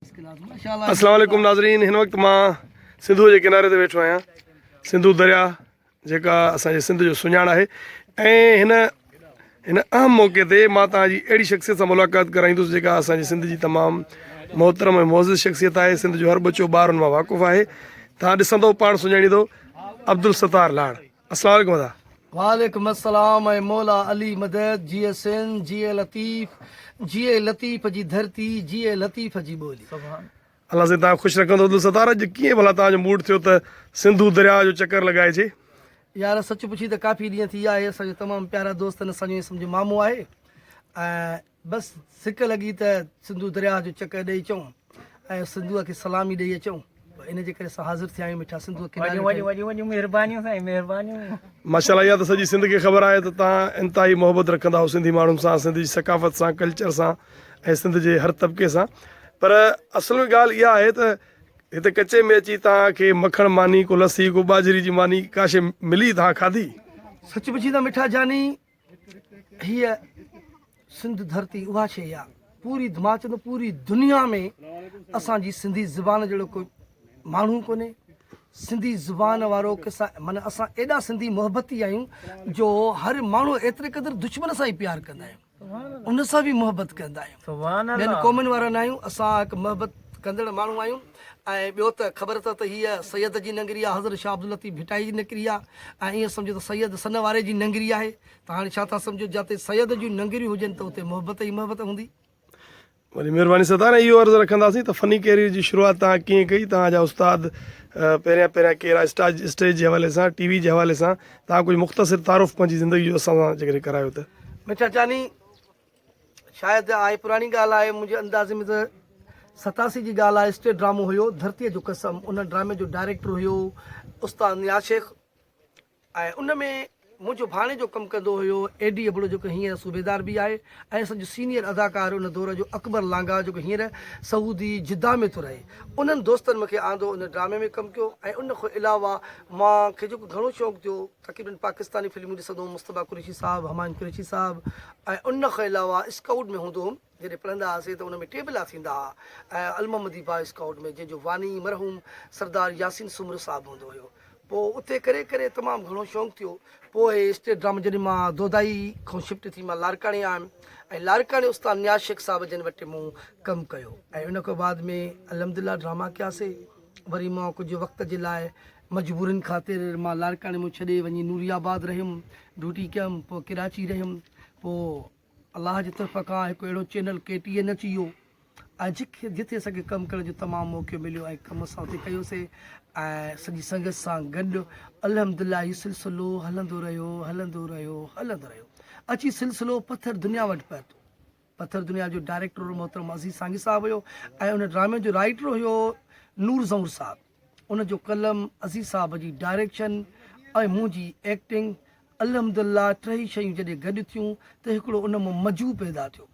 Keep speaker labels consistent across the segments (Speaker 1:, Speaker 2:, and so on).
Speaker 1: اسلام عليڪم ناظرين هن وقت مان سنڌوء جي ڪناري تي ويٺو آهيان سنڌو دريا جيڪا اسان جي سنڌ جو سڃاڻ آهي ۽ هن هن اهم موقعي تي مان توهان جي اهڙي شخصيت سان ملاقات ڪرائيندس جيڪا اسان جي سنڌ جي تمام محترم ۽ معزز شخصيت آهي سنڌ جو هر ٻچو ٻار ان مان واقف آهي توهان ڏسندو پاڻ سڃاڻيندو عبدالستار لاڙ السلام عليڪم ادا.
Speaker 2: وعليڪم السلام اي مولا علي مدد جيئي سنڌ جيئي لطيف جيئي لطيف جي ڌرتي جيئي لطيف جي ٻولي.
Speaker 1: الله سائين توهان کي خوش رکندو عبدالستار اڄ ڪيئن ڀلا توهان جو موڊ ٿيو ته سنڌو درياء جو چڪر لڳائجي.
Speaker 2: يار سچ پڇين ته ڪافي ڏينهن ٿي ويا آهي اسان جو تمام پيارا دوست آهن اسان جو ائين سمجهه مامو آهي ۽ بس سڪ لڳي ته سنڌو درياهه جو چڪر ڏئي اچون ۽ سنڌوء کي سلامي ڏئي اچون ان جي ڪري اسان حاضر ٿيا آهيون مٺا سنڌوء ڪناري
Speaker 3: وڏيون وڏيون وڏيون مهربانيون سائين مهربانيون.
Speaker 1: ماشاءالله اها ته سڄي سنڌ کي خبر آهي ته توهان انتهائي محبت رکندا آهيو سنڌي ماڻهن سان سنڌ جي ثقافت سان ڪلچر سان ۽ سنڌ جي هر طبقي سان پر اصل ۾ ڳالهه اها آهي ته هتي ڪچي ۾ اچي توهان کي مکڻ ماني ڪو لسي ڪو ٻاجهري جي ماني ڪا شي ملي توهان کاڌي؟
Speaker 2: سچ پڇين ته مٺا جاني هيء سنڌ ڌرتي اها شيء آ پوري مان چوندو پوري دنيا ۾ اسان جي سنڌي زبان جهڙو ڪو ماڻهو ڪونهي سنڌي زبان وارو ڪسا معنی اسان ايڏا سنڌي محبتي آهيون جو هر ماڻهو ايتري قدر دشمن سان ئي پيار ڪندا آهيون ان سان به محبت ڪندا آهيون ٻين قومن وارا نه آهيون اسان هڪ محبت ڪندڙ ماڻهو آهيون ۽ ٻيو ته خبر اٿو ته هيء سيد جي ننگري آهي حضرت شاهه عبداللطيف ڀٽائي جي نڪري آهي ۽ ائين سمجهو ته سيد سن واري جي ننگري آهي ته هاڻي ڇا ٿا سمجهو جاتي سيد جون ننگريون هجن ته اتي محبت ئي محبت هوندي.
Speaker 1: وڏي مهرباني سردار ۽ اهو عرض رکنداسين ته فني ڪيريئر جي شروعات توهان ڪيئن ڪئي توهان جا استاد پهريان پهريان ڪهڙا اسٽاج اسٽيج جي حوالي سان ٽي وي جي حوالي سان توهان ڪجهه مختصر تعارف پنهنجي زندگي جو اسان سان جيڪڏهن ڪرايو ته.
Speaker 2: مٺا جاني شايد آهي پراڻي ڳالهه آهي منهنجي اندازي ۾ ته 87 جي ڳالهه آهي اسٽيج ڊرامو هيو ڌرتيء جو قسم ان ڊرامي جو ڊائريڪٽر هيو استاد نياز شيخ ۽ ان ۾ منهنجو ڀاڻيجو ڪم ڪندو هيو، اي ڊي ابڙو جيڪو هينئر صوبيدار به آهي ۽ اسان جو سينيئر اداڪار ان دور جو اڪبر لانگاهه جيڪو هينئر سعودي جده ۾ ٿو رهي. انهن دوستن مون کي آندو ان ڊرامي ۾ ڪم ڪيو ۽ ان کان علاوه مان کي جيڪو گهڻو شوق ٿيو تقريبن پاڪستاني فلمون ڏسندو هوم مصطفيٰ قريشي صاحب، همايون قريشي صاحب ۽ ان کان علاوه اسڪائوٽ ۾ هوندو هوم. جڏهن پڙهندا هئاسين ته ان ۾ ٽيبلا ٿيندا هئا ۽ المحمدي باء اسڪائوٽ ۾ جنهن جو باني مرحوم سردار ياسين سومرو صاحب هوندو هيو. پوء اتي ڪري ڪري تمام گهڻو شوق ٿيو. پوء هي اسٽيج ڊرامو جڏهن مان دودائي کان شفٽ ٿي مان لاڙڪاڻي آيم ۽ لاڙڪاڻي استاد نياز شيخ صاحب جن وٽ مون ڪم ڪيو ۽ ان کان بعد ۾ الحمدلله ڊراما ڪياسي وري مان ڪجهه وقت جي لاء مجبورين خاطر مان لاڙڪاڻي مون ڇڏي وڃي نوري آباد رهيم ڊيوٽي ڪيم پوء ڪراچي رهيم پوء الله جي طرف کان هڪ اهڙو چينل ڪي ٽي اين اچي ويو ۽ جتي اسان کي ڪم ڪرڻ جو تمام موقعو مليو ۽ ڪم اسان اتي ڪيوسي ۽ سڄي سنگت سان گڏ الحمدلله هي سلسلو هلندو رهيو هلندو رهيو هلندو رهيو اچي سلسلو پٿر دنيا وٽ پهتو پٿر دنيا جو ڊائريڪٽر محترم عزيز سانگي صاحب هيو ۽ ان ڊرامي جو رائيٽر هيو نور زئور صاحب ان جو قلم عزيز صاحب جي ڊائريڪشن ۽ منهنجي ايڪٽنگ الحمدلله ٽئي شيون جڏهن گڏ ٿيون ته هڪڙو ان مان مجو پيدا ٿيو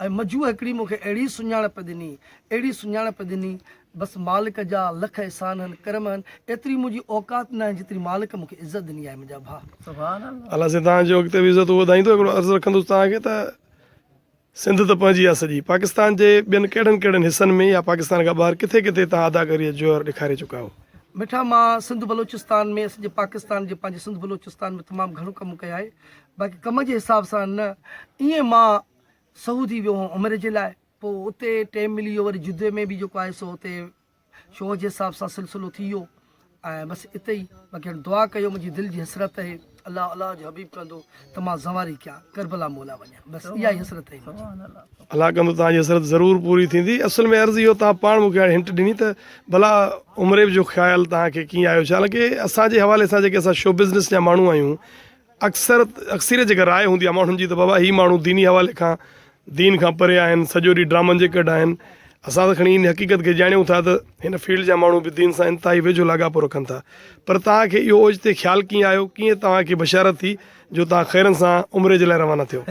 Speaker 2: ۽ مجو هڪڙي مون کي اهڙي سڃاڻپ ڏني اهڙي سڃاڻپ ڏني بس مالڪ جا لک احسان هن ڪرم هن ايتري منهنجي اوقات ناهي جيتري مالڪ مون کي عزت ڏني آهي منهنجا ڀاء.
Speaker 3: سبحان الله.
Speaker 1: الله سائين توهان جو اڳتي به عزتون وڌائيندو هڪڙو عرض رکندس توهان کي ته سنڌ ته پنهنجي آ سڄي پاڪستان جي ٻين ڪهڙن ڪهڙن حصن ۾ يا پاڪستان کان ٻاهر ڪٿي ڪٿي توهان اداڪاري جا جوهر ڏيکاري چڪا آهيو؟
Speaker 2: مٺا مان سنڌ بلوچستان ۾ سڄي پاڪستان جي پنهنجي سنڌ بلوچستان ۾ تمام گهڻو ڪم ڪيو آهي باقي ڪم جي حساب سان نه ائين مان سعودي ويو هئم عمري جي لاء پوء اتي ٽيم ملي ويو وري جدي ۾ به جيڪو آهي سو اتي شو جي حساب سان سلسلو ٿي ويو ۽ بس اتي ئي باقي هاڻي دعا ڪيو منهنجي دل جي حسرت اهي الله الله جو حبيب ڪندو ته مان زواري ڪيان ڪربلا مولا وڃان بس اها ئي حسرت اهي منهنجي.
Speaker 1: الله ڪندو توهان جي حسرت ضرور پوري ٿيندي اصل ۾ عرض اهو توهان پاڻ مون کي هاڻي هنٽ ڏني ته ڀلا عمري جو خيال توهان کي ڪيئن آيو ڇالانڪه اسان جي حوالي سان جيڪي اسان شو بزنس جا ماڻهو آهيون اڪثر اڪثريت جيڪا راء هوندي آهي ماڻهن جي ته بابا هي ماڻهو ديني حوالي کان دين کان پري آهن سڄو ڏينهن ڊرامن جي ڪڍ آهن اسان ته کڻي ان حقيقت کي ڄاڻيون ٿا ته هن فيلڊ جا ماڻهو به دين سان انتهائي ويجهو لاڳاپو رکن ٿا پر توهان کي اهو اوچتي خيال ڪيئن آيو ڪيئن توهان کي بشارت ٿي جو توهان خيرن سان عمري جي لاء روانا ٿيو.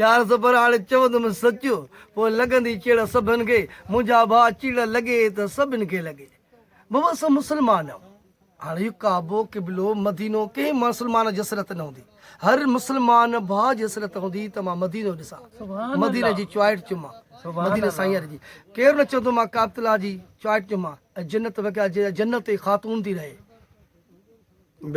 Speaker 2: يار زبر هاڻي چوندم سچ پوء لڳندي چيڙ سڀن کي منهنجا ڀاء چيڙ لڳي ته سڀن کي لڳي بابا اسان مسلمان آهيون هاڻ اهو ڪعبو، قبلو، مدينو ڪنهن مسلمان جي حسرت نه هوندي. هر مسلمان ڀاء جي حسرت هوندي ته مان مدينو ڏسان، مديني جي چوائٺ چمان، مديني سائينء جي. ڪير نه چوندو مان ڪعبة الله جي چوائٺ چمان ۽ جنت وڪيا جنت خاتون ٿي رهي.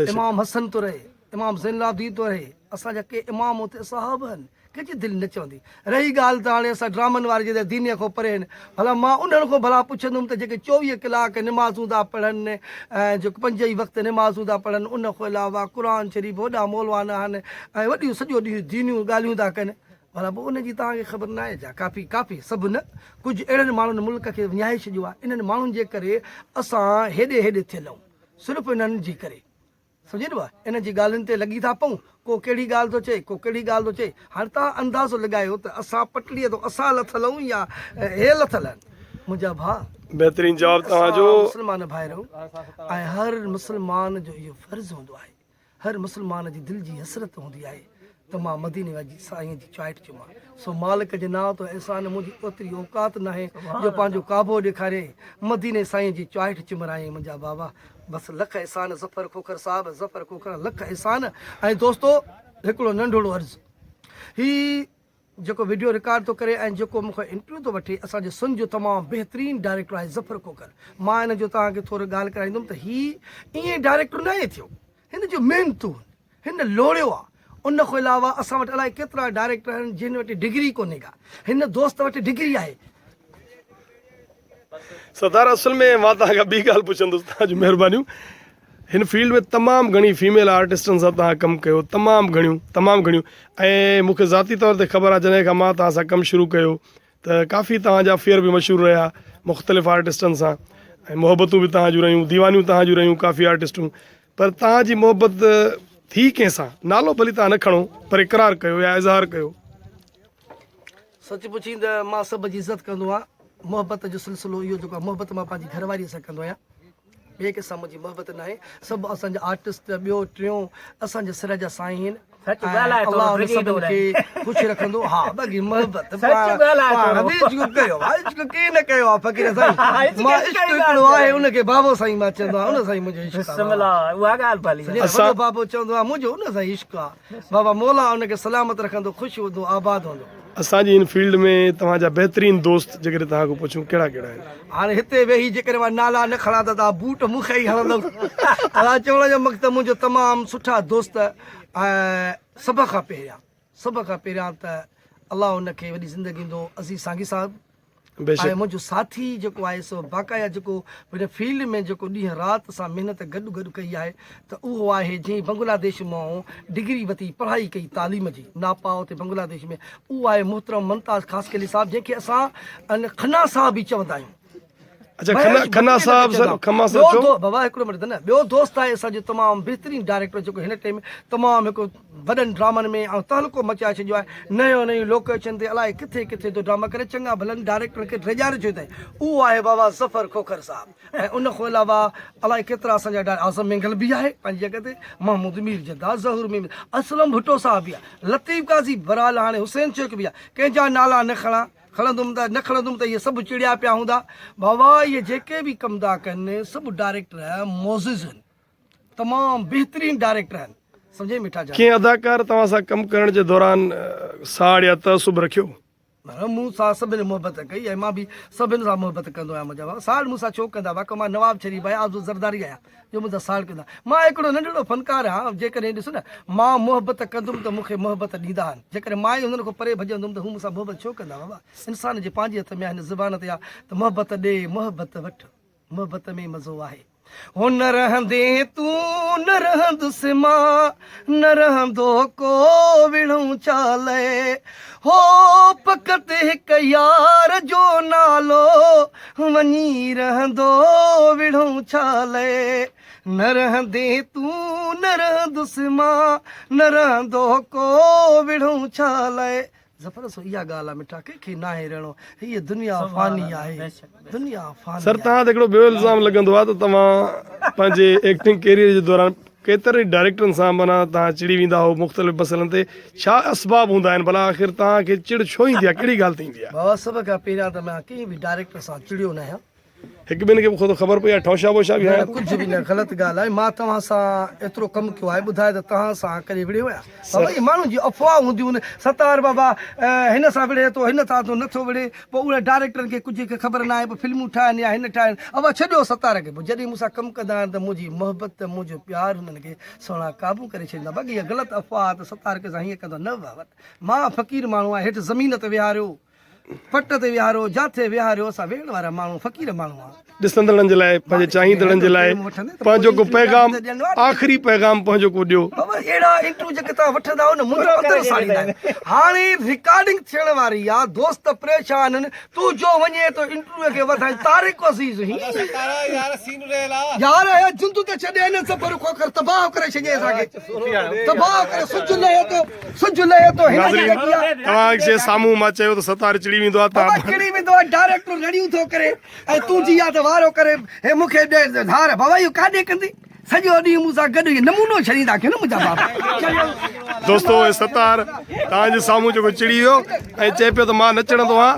Speaker 2: امام حسن ٿو رهي، امام زين العابدين ٿو رهي، اسان جا ڪي امام اتي اصحاب آهن، ڪنهن جي دل نه چوندي. رهي ڳالهه ته هاڻي اسان ڊرامن واري جي دينيء کان پري آهن، ڀلا مان انهن کان ڀلا پڇندم ته جيڪي 24 ڪلاڪ نمازون ٿا پڙهن ۽ جيڪو پنج ئي وقت نمازون ٿا پڙهن، ان کان علاوه قرآن شريف وڏا مولوانا آهن ۽ وڏيون سڄو ڏينهن دينيون ڳالهيون ٿا ڪن، ڀلا پوء ان جي توهان کي خبر ناهي ڇا؟ ڪافي ڪافي، سڀ نه، ڪجهه اهڙن ماڻهن ملڪ کي وڃائي ڇڏيو آهي، انهن ماڻهن جي ڪري اسان هيڏي هيڏي ٿيل آهيون. صرف انهن جي ڪري. سمجهين ٿو انهن جي ڳالهين تي لڳي ٿا پئون. ڪو ڪهڙي ڳالهه ٿو چئي، ڪو ڪهڙي ڳالهه ٿو چئي. هاڻي توهان اندازو لڳايو ته اسان پٽڙيء تان اسان لٿل آهيون يا هي لٿل آهن. منهنجا ڀاء.
Speaker 1: بهترين جواب توهان جو.
Speaker 2: اسان مسلمان ڀائر آهيون ۽ هر مسلمان جو اهو فرض هوندو آهي. هر مسلمان جي دل جي حسرت هوندي آهي ته مان مديني واري سائين جي چائٽ چمان. سو مالڪ جي نانء تان احسان منهنجي اوتري اوقات ناهي جو پنهنجو ڪعبو ڏيکاريائين مديني سائين جي چائٽ چمرايائين منهنجا بابا بس لک احسان ظفر کوکر صاحب ظفر کوکر لک احسان ۽ دوستو هڪڙو ننڍڙو عرض هي جيڪو وڊيو رڪارڊ ٿو ڪري ۽ جيڪو مون کان انٽرويو ٿو وٺي اسان جي سن جو تمام بهترين ڊائريڪٽر آهي ظفر کوکر مان ان جو توهان کي ٿورو ڳالهه ڪرائيندم ته هي ائين ڊائريڪٽر ناهي ٿيو هن جو محنتون هن لوڙيو آ ان کان علاوه اسان وٽ الائي ڪيترا ڊائريڪٽر آهن جن وٽ ڊگري ڪونهي ڪا هن دوست وٽ ڊگري آهي.
Speaker 1: سردار اصل ۾ مان توهان کان ٻي ڳالهه پڇندس توهان جون مهربانيون هن فيلڊ ۾ تمام گهڻي فيميل آرٽسٽن سان توهان ڪم ڪيو تمام گهڻيون تمام گهڻيون ۽ مون کي ذاتي طور تي خبر آهي جڏهن کان مان توهان سان ڪم شروع ڪيو ته ڪافي توهان جا افيئر به مشهور رهيا مختلف آرٽسٽن سان ۽ محبتون به توهان جون رهيون ديوانيون توهان جون رهيون ڪافي آرٽسٽون پر توهان جي محبت ٿي ڪنهن سان نالو ڀلي توهان نه کڻو پر اقرار ڪيو يا اظهار ڪيو.
Speaker 2: سچ پڇين ته مان سڀ جي عزت ڪندو آهيان محبت جو سلسلو اهو جيڪو آهي محبت مان پنهنجي گهر واريء سان ڪندو آهيان ٻئي ڪنهن سان منهنجي محبت ناهي سڀ اسان جا آرٽسٽ ٻيو ٽيون اسان جي سر جا سائين
Speaker 3: سچ ڳالهائي ٿو
Speaker 2: الله انهن
Speaker 3: ڊڄي ٿو
Speaker 2: سڀن کي خوش رکندو ها باقي محبت
Speaker 3: سچ ڳالهائي
Speaker 2: پاڻ
Speaker 3: ٿو
Speaker 2: به عشق ڪيو آهي عشق ڪنهن نه ڪيو آهي فقير سائين
Speaker 3: عشق
Speaker 2: مان عشق
Speaker 3: ڪهڙي
Speaker 2: هڪڙو
Speaker 3: ڳالهه
Speaker 2: آهي ان کي بابو سائين مان چوندو آهيان ان سائين منهنجو عشق آهي
Speaker 3: بسم الله اها ڳالهه ڀلي
Speaker 2: وڏو بابو چوندو آهي منهنجو ان سائين عشق آهي بابا مولا ان کي سلامت رکندو خوش هوندو آباد هوندو.
Speaker 1: اسان جي هن فيلڊ ۾ توهان جا بهترين دوست جيڪڏهن توهان کان پڇون ڪهڙا ڪهڙا آهن؟
Speaker 2: هاڻي هتي ويهي جيڪڏهن مان نالا نه کڻان ته توهان بوٽ مون کي ئي هڻندؤ. ادا چوڻ جو مقصد منهنجو تمام سٺا دوست ۽ سڀ کان پهريان سڀ کان پهريان ته الله ان کي وڏي زندگي ڏيندو عزيز سانگي صاحب
Speaker 1: بيشڪ.
Speaker 2: ۽ منهنجو ساٿي جيڪو آهي سو باقاعده جيڪو هن فيلڊ ۾ جيڪو ڏينهن رات سان محنت گڏ گڏ ڪئي آهي ته اهو آهي جنهن بنگلاديش مان ڊگري وتي پڙهائي ڪئي تعليم جي ناپا اتي بنگلاديش ۾ اهو آهي محترم ممتاز خاصخيلي صاحب جنهن کي اسان کنا صاحب به چوندا آهيون.
Speaker 1: اچا کنا کنا صاحب سر کما صاحب چو.
Speaker 2: بابا هڪڙو منٽ نه ٻيو دوست آهي اسان جو تمام بهترين ڊائريڪٽر جيڪو هن ٽائيم تمام هڪ وڏن ڊرامن ۾ ۽ تهلڪو مچائي ڇڏيو آهي نيون نيون لوڪيشن تي الائي ڪٿي ڪٿي ٿو ڊراما ڪري چڱا ڀلن ڊائريڪٽرن کي ڊيڄاري ڇڏيو اٿائين اهو آهي بابا ظفر کوکر صاحب ۽ ان کان علاوه الائي ڪيترا اسان جا اعظم مينگل به آهي پنهنجي جڳهه تي محمود مير جدا ظهور مير اسلم ڀٽو صاحب به آهي لطيف قاضي بهرحال هاڻي حسين شيخ به آهي ڪنهن جا نالا نه کڻان کڻندم ته نه کڻندم ته اهي سڀ چڙيا پيا هوندا. بابا اهي جيڪي به ڪم ٿا ڪن سڀ ڊائريڪٽر معزز آهن. تمام بهترين ڊائريڪٽر آهن. سمجهئي مٺا جان.
Speaker 1: ڪنهن اداڪار توهان سان ڪم ڪرڻ جي دوران ساڙ يا تعصب رکيو؟
Speaker 2: نه مون سان سڀني محبت ڪئي ۽ مان به سڀن سان محبت ڪندو آهيان منهنجا بابا ساڙ مون سان ڇو ڪندا واقعو مان نواب شريف آهيان آزو زرداري آهيان. جو مون سان ساڙ ڪندا. مان هڪڙو ننڍڙو فنڪار آهيان، جيڪڏهن ڏس نه، مان محبت ڪندم ته مون کي محبت ڏيندا آهن، جيڪڏهن مان ئي هنن کان پري ڀڄندم ته هو مون سان محبت ڇو ڪندا؟ بابا، انسان جي پنهنجي هٿ ۾ آهي، هن زبان تي آهي ته محبت ڏي، محبت وٺ، محبت ۾ مزو آهي. هو نه رهندين تون، نه رهندس مان، نه رهندو ڪو وڙهون ڇا لئه، هو فقط هڪ يار جو نالو وڃي رهندو وڙهون ڇا لئه نه رهندين تون نه رهندس مان نه رهندو ڪو وڙهون ڇا لئه ظفر سو اها ڳالهه آ مٺا ڪنهن کي ناهي رهڻو هيء دنيا فاني آهي دنيا فاني
Speaker 1: سر توهان تي هڪڙو ٻيو الزام لڳندو آهي ته توهان پنهنجي ايڪٽنگ ڪيريئر جي دوران ڪيترن ئي ڊائريڪٽرن سان معنيٰ توهان چڙي ويندا هئو مختلف مسئلن تي ڇا اسباب هوندا آهن ڀلا آخر توهان کي چڙ ڇو ايندي آهي ڪهڙي ڳالهه تي ايندي آهي.
Speaker 2: بابا سڀ کان پهريان ته مان ڪنهن به ڊائريڪٽر سان چڙيو ناهيان.
Speaker 1: هڪ ٻن کي به خود خبر پئي آهي ٺونشا بوشا به
Speaker 2: نه
Speaker 1: هنيا.
Speaker 2: ڪجهه به نه غلط ڳالهه آهي مان توهان سان ايترو ڪم ڪيو آهي ٻڌايو ته توهان سان ڪڏهن وڙهيو آهيان بابا اهي ماڻهن جون افواهون هونديون آهن ستار بابا هن سان وڙهي ٿو هن سان ٿو نٿو وڙهي پوء اهي ڊائريڪٽرن کي ڪجهه کي خبر ناهي پوء فلمون ٺاهن يا هن ٺاهن ابا ڇڏيو ستار کي پوء جڏهن مون سان ڪم ڪندا آهن ته منهنجي محبت منهنجو پيار هنن کي سهڻا قابو ڪري ڇڏيندا باقي اها غلط افواهه آهي ته ستار ڪنهن سان هيئن ڪندو آهي نه بابا مان فقير ماڻهو آهيان هيٺ زمين تي ويهاريو پٽ تي ويهاريو، جاٿي ويهاريو، اسان ويهڻ وارا ماڻهو، فقير ماڻهو آهيون.
Speaker 1: ڏسندڙن جي لاء، پنهنجي چاهيندڙن جي لاء پنهنجو ڪو پيغام، آخري پيغام پنهنجو ڪو ڏيو.
Speaker 2: بابا اهڙا انٽرويو جيڪي توهان وٺندا آهيو نه منهنجو اندر ساڙيندا آهيو. هاڻي رڪارڊنگ ٿيڻ واري آ، دوست پريشان آهن، تون جو وڃين ٿو انٽرويو کي وڌائين، طارق عزيز هي يار اهي جند ته ڇڏي هن سفر کوکر تباهه ڪري ڇڏيائين اسان کي، تباهه ڪري سج لهي ٿو. سج لهي ٿو هن جي
Speaker 1: ناظرين
Speaker 2: جڳي آ.
Speaker 1: توهان جي سامهون مان چيو ته ستار چڙي ويندو آ
Speaker 2: بابا
Speaker 1: تان
Speaker 2: چڙي ويندو آ ڊائريڪٽر رڙيون ٿو ڪري ۽ تون جي آ ته وارو ڪري هي مون کي ڏي ڌار بابا اهو ڪاڏي ڪندي سڄو ڏينهن مون سان گڏ هي نمونو ڇڏيندا ڪين منهنجا بابا
Speaker 1: دوستو هي ستار توهان جي سامهون جيڪو چڙي ويو ۽ چئي پيو ته مان نه چڙندو آهيان.